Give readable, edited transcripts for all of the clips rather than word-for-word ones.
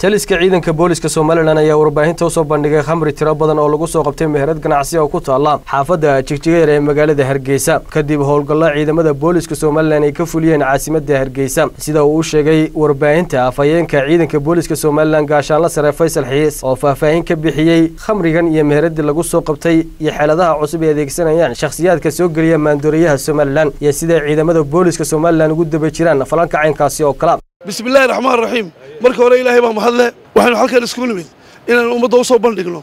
Taliska ciidanka booliska Somaliland ayaa warbaahinta u soo bandhigay khamri tiro badan oo lagu soo qabtay meherad ganacsi oo ku taala xaafadda Jigjigeer ee magaalada Hargeysa, kadib howlgallo ciidamada booliska Somaliland ay ka fuliyeen caasimadda Hargeysa. Sida uu u sheegay warbaahinta afhayeenka ciidanka booliska Somaliland, gaashaanle sare Faysal Xiis, oo faahfaahin ka bixiyey khamrigan iyo meheradii lagu soo qabtay iyo xeeladaha cusub ee adeegsanayaan shakhsiyaadka soo geliya maandooriyaha Somaliland iyo sida ciidamada booliska Somaliland ugu daba jiraan falanka caynkaasi oo kala. بسم الله الرحمن الرحيم. Marka hore Ilaahay baa mahadle. Waxaanu halkan iskugu nimid inaan ummadda u soo bandhigno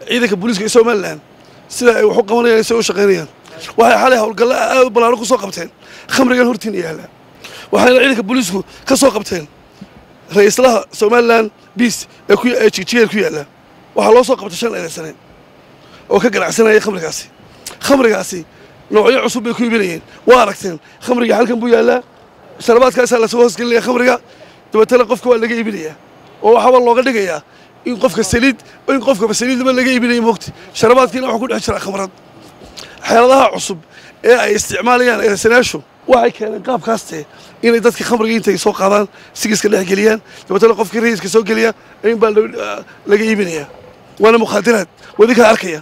ciidanka booliiska ee Somaliland sida ay wax u qabanayaan, sida ay u shaqaynayaan. Waxay xalay howlgallo aad u ballaaran ku soo qabteen khamrigan hortiina yaala, waxayna ciidanka booliisku ka soo qabteen ra'iislaha Somaliland Biis ee ku ee Jigjigeer ku yaala. Waxaa loo soo qabtay 5 eedaysane oo ka ganacsanaya khamrigaasi. Khamrigaasi noocyo cusub bay ku iibinayeen. Waa aragteen, khamriga halkan buu yaalaa, sharabaadkaasaa lasoo hoosgelinaya khamriga, dabeetana qofka waa laga iibinayaa oo waxaaba looga dhigayaa in qofka saliid, in qofkaba saliidba laga iibinaya moogta. Sharabaadkiina waxaa ku dhex jira khamrad. Xeeladaha cusub ee ay isticmaalayaan eedaysanayaashu waxay keeneen qaabkaaste inay dadka khamriga intay soo qaadaan sigiska dhex geliyaan, dabeetana qofkii rayiska soo geliya in baa laga iibinayaa, waana mukhaadiraad wadinkaa arkaya.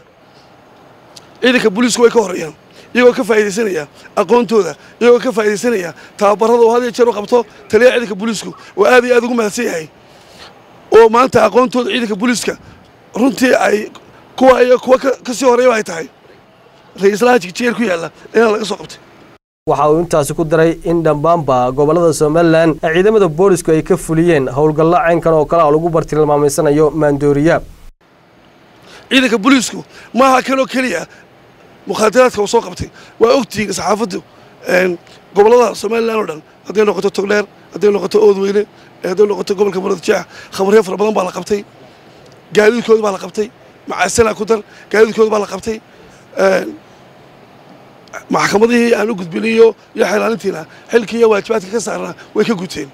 Ciidanka booliisku way ka horreeyaan, iyagoo ka faa'iidaysanaya aqoontooda, iyagoo ka faa'iidaysanaya tababarada uu had iyo jeer u qabto taliyaha ciidanka booliisku, oo aad iyo aad ugu mahadsan yahay, oo maanta aqoontooda ciidanka booliiska runtii ay kuwa iyo kuwa ka sii horreeya ay tahay. Ra'iislaha Jigjigeer ku yaalla ayaa laga soo qabtay. Waxa uu intaasi ku daray in dhammaanba gobollada Somaliland ay ciidamada boolisku ay ka fuliyeen howlgallo caynkan oo kale oo lagu bartilmaameysanayo maandooriya. Ciidanka booliisku maaha kanoo keliya mukhaadaraadka uu soo qabtay. Waa ogtihiin saxaafaddu, gobollada Somaliland oo dhan, hadday noqoto Togdheer, hadday noqoto Oodweyne, hadday noqoto gobolka Muradjeex, khamriyo fara badan baa la qabtay, gaadiidkooda baa la qabtay, macaasana ku dar, gaadiidkooda baa la qabtay. Maxkamadihii aan u gudbinay iyo xeelaalintiina xilkii iyo waajibaadka ka saarnaa way ka guteen.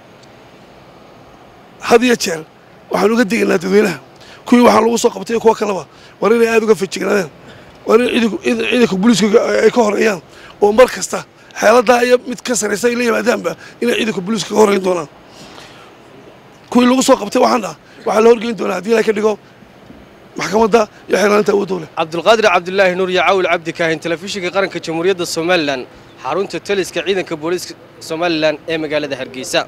Had iyo jeer waxaan uga digaynaa dadweynaha kuwii waxaa lagu soo qabtay iyo kuwa kaleba war inay aada uga feejignaadeen, war in ciidanka booliisku ay ka horeeyaan, oo mar kasta xeeladaa iyo mid ka sarraysa ay la yimaadaanba inay ciidanka booliiska ka horreyn doonaan. Kuwii lagu soo qabtay waxaan waxaa la horgeyn doonaa, haddii Ilahay ka dhigo, maxkamadda iyo xeelaalinta awoodda leh. Cabdulqaadir Cabdulaahi Nuur iyo Caawil Cabdi Kaahin, telefishinka qaranka Jamhuuriyadda Somaliland, xarunta taliska ciidanka booliiska Somaliland ee magaalada Hargeysa.